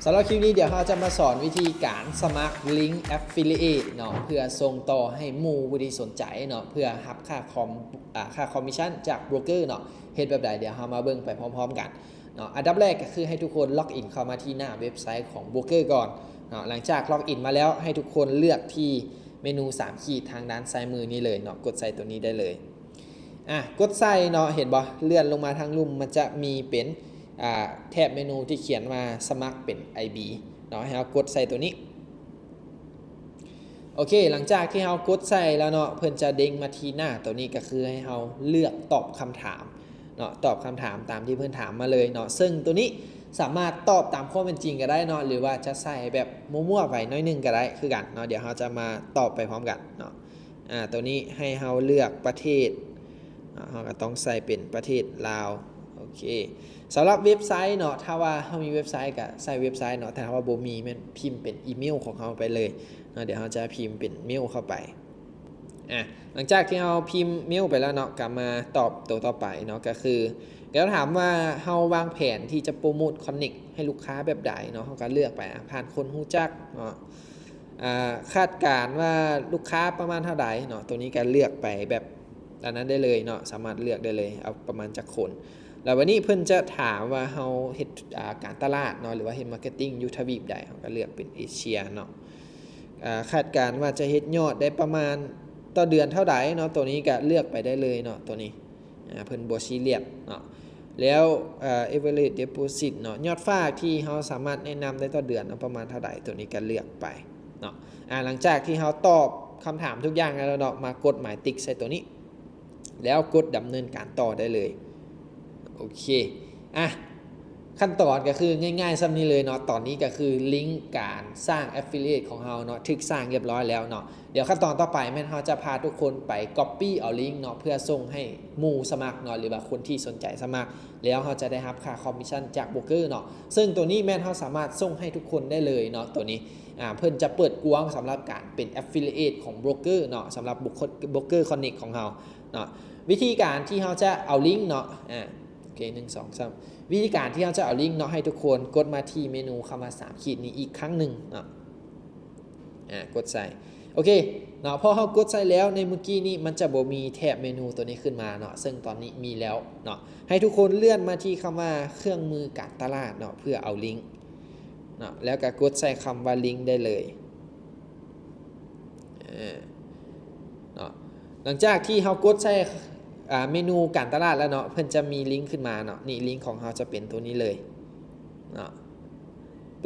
ສຳລັບຄລິບນີ້ ດຽວເຮົາຈະມາສອນວິທີການສະໝັກລິ້ງ Affiliate ເນາະ ເພື່ອສົ່ງຕໍ່ໃຫ້ໝູ່ຜູ້ທີ່ສົນໃຈເນາະ ເພື່ອຮັບຄ່າຄອມ ອ່າ ຄ່າຄອມມິດຊັນຈາກໂບຣກເກີເນາະ. ເຮັດແບບໃດ ດຽວເຮົາມາເບິ່ງໄປພ້ອມໆກັນເນາະ. ອັນດັບແລກກໍຄືໃຫ້ທຸກຄົນລັອກອິນເຂົ້າມາທີ່ໜ້າເວັບໄຊຂອງໂບຣກເກີກ່ອນເນາະ. ຫຼັງຈາກລັອກອິນມາແລ້ວ ໃຫ້ທຸກຄົນເລືອກທີ່ເມນູສາມຂີດທາງດ້ານຊ້າຍມືນີ້ເລີຍເນາະ, ກົດໃສ່ຕົວນີ້ໄດ້ເລີຍ. ອ່ະ ກົດໃສ່ເນາະ, ເຫັນບໍ່? ເລື່ອນລົງມາທາງລຸ່ມ ມັນຈະມີເປັນ ອ່າ ແຖບເມນູທີ່ຂຽນວ່າສະໝັກເປັນ IB ເນາະ, ໃຫ້ເຮົາກົດໃສ່ຕົວນີ້. ໂອເຄ ຫຼັງຈາກທີ່ເຮົາກົດໃສ່ແລ້ວເນາະ, ເພິ່ນຈະເດ້ງມາທີ່ໜ້າຕົວນີ້ ກໍຄືໃຫ້ເຮົາເລືອກຕອບຄຳຖາມເນາະ, ຕອບຄຳຖາມຕາມທີ່ເພິ່ນຖາມມາເລີຍເນາະ. ເຊິ່ງຕົວນີ້ສາມາດຕອບຕາມຄວາມເປັນຈິງກໍໄດ້ເນາະ, ຫຼືວ່າຈະໃສ່ແບບມົ້ວໆໄປໜ້ອຍໜຶ່ງກໍໄດ້ຄືກັນເນາະ. ດຽວເຮົາຈະມາຕອບໄປພ້ອມກັນເນາະ. ອາ ຕົວນີ້ໃຫ້ເຮົາເລືອກປະເທດເນາະ, ເຮົາກໍຕ້ອງໃສ່ເປັນປະເທດລາວ. ໂອເຄ ສຳລັບເວັບໄຊເນາະ, ຖ້າວ່າເຮົາມີເວັບໄຊກໍໃສ່ເວັບໄຊເນາະ, ແຕ່ຖ້າວ່າບໍ່ມີ ແມ່ນພິມເປັນອີເມວຂອງເຮົາໄປເລີຍເນາະ. ດຽວເຮົາຈະພິມເປັນເມວເຂົ້າໄປ. ອາ ຫຼັງຈາກທີ່ເຮົາພິມເມວໄປແລ້ວເນາະ, ກໍມາຕອບຕົວຕໍ່ໄປເນາະ, ກໍຄື ແລ້ວຖາມວ່າເຮົາວາງແຜນທີ່ຈະໂປຣໂມດ Connect ໃຫ້ລູກຄ້າແບບໃດເນາະ, ເຮົາກໍເລືອກໄປ ອາ ຜ່ານຄົນຮູ້ຈັກເນາະ. ອາ ຄາດການວ່າລູກຄ້າປະມານເທົ່າໃດເນາະ, ຕົວນີ້ກໍເລືອກໄປແບບອັນນັ້ນໄດ້ເລີຍເນາະ, ສາມາດເລືອກໄດ້ເລີຍ ເອົາປະມານຈັກຄົນ. ແລ້ວບັດນີ້ເພິ່ນຈະຖາມວ່າເຮົາເຮັດ ອາ ການຕະຫຼາດເນາະ ຫຼືວ່າເຮັດ Marketing ຢູ່ທະວີບໃດ, ເຮົາກໍເລືອກເປັນເອເຊຍເນາະ. ອາ ຄາດການວ່າຈະເຮັດຍອດໄດ້ປະມານຕໍ່ເດືອນເທົ່າໃດເນາະ, ຕົວນີ້ກໍເລືອກໄປໄດ້ເລີຍເນາະ, ຕົວນີ້ ອາ ເພິ່ນບໍ່ຊີຣຽສເນາະ. ແລ້ວ ເອີ average deposit ເນາະ, ຍອດຝາກທີ່ເຮົາສາມາດແນະນຳໄດ້ຕໍ່ເດືອນເນາະ ປະມານເທົ່າໃດ, ຕົວນີ້ກໍເລືອກໄປເນາະ. ອາ ຫຼັງຈາກທີ່ເຮົາຕອບຄຳຖາມທຸກຢ່າງແລ້ວເນາະ, ມາກົດໝາຍຕິກໃສ່ຕົວນີ້ ແລ້ວກົດດຳເນີນການຕໍ່ໄດ້ເລີຍ. ໂອເຄ ອາ ຂັ້ນຕອນກໍຄືງ່າຍໆສ່ຳນີ້ເລີຍເນາະ. ຕອນນີ້ກໍຄືລິ້ງການສ້າງ Affiliate ຂອງເຮົາເນາະ ຖືກສ້າງຮຽບຮ້ອຍແລ້ວເນາະ. ດຽວຂັ້ນຕອນຕໍ່ໄປແມ່ນເຮົາຈະພາທຸກຄົນໄປ Copy ເອົາລິ້ງເນາະ ເພື່ອສົ່ງໃຫ້ໝູ່ສະໝັກເນາະ ຫຼືວ່າຄົນທີ່ສົນໃຈສະໝັກ, ແລ້ວເຮົາຈະໄດ້ຮັບຄ່າຄອມມິດຊັນຈາກໂບຣກເກີເນາະ. ເຊິ່ງຕົວນີ້ແມ່ນເຮົາສາມາດສົ່ງໃຫ້ທຸກຄົນໄດ້ເລີຍເນາະ. ຕົວນີ້ ອາ ເພິ່ນຈະເປີດກວ້າງສຳລັບການເປັນ Affiliate ຂອງໂບຣກເກີເນາະ, ສຳລັບໂບຣກເກີ Connect ຂອງເຮົາເນາະ. ວິທີການທີ່ເຮົາຈະເອົາລິ້ງເນາະ ອາ ໂອເຄ ໜຶ່ງ ສອງ ສາມ ວິທີການທີ່ເຮົາຈະເອົາລິ້ງເນາະ ໃຫ້ທຸກຄົນກົດມາທີ່ເມນູຄຳວ່າສາມຂີດນີ້ອີກຄັ້ງໜຶ່ງເນາະ. ອາ ກົດໃສ່ ໂອເຄເນາະ. ພໍເຮົາກົດໃສ່ແລ້ວ ໃນມື້ກີ້ນີ້ມັນຈະບໍ່ມີແຖບເມນູຕົວນີ້ຂຶ້ນມາເນາະ, ເຊິ່ງຕອນນີ້ມີແລ້ວເນາະ. ໃຫ້ທຸກຄົນເລື່ອນມາທີ່ຄຳວ່າເຄື່ອງມືການຕະຫຼາດເນາະ ເພື່ອເອົາລິ້ງເນາະ, ແລ້ວກໍກົດໃສ່ຄຳວ່າລິ້ງໄດ້ເລີຍ. ອາ ເນາະ ຫຼັງຈາກທີ່ເຮົາກົດໃສ່ ອາ ເມນູການຕະຫຼາດແລ້ວເນາະ, ເພິ່ນຈະມີລິ້ງຂຶ້ນມາເນາະ. ນີ້ ລິ້ງຂອງເຮົາຈະເປັນຕົວນີ້ເລີຍເນາະ.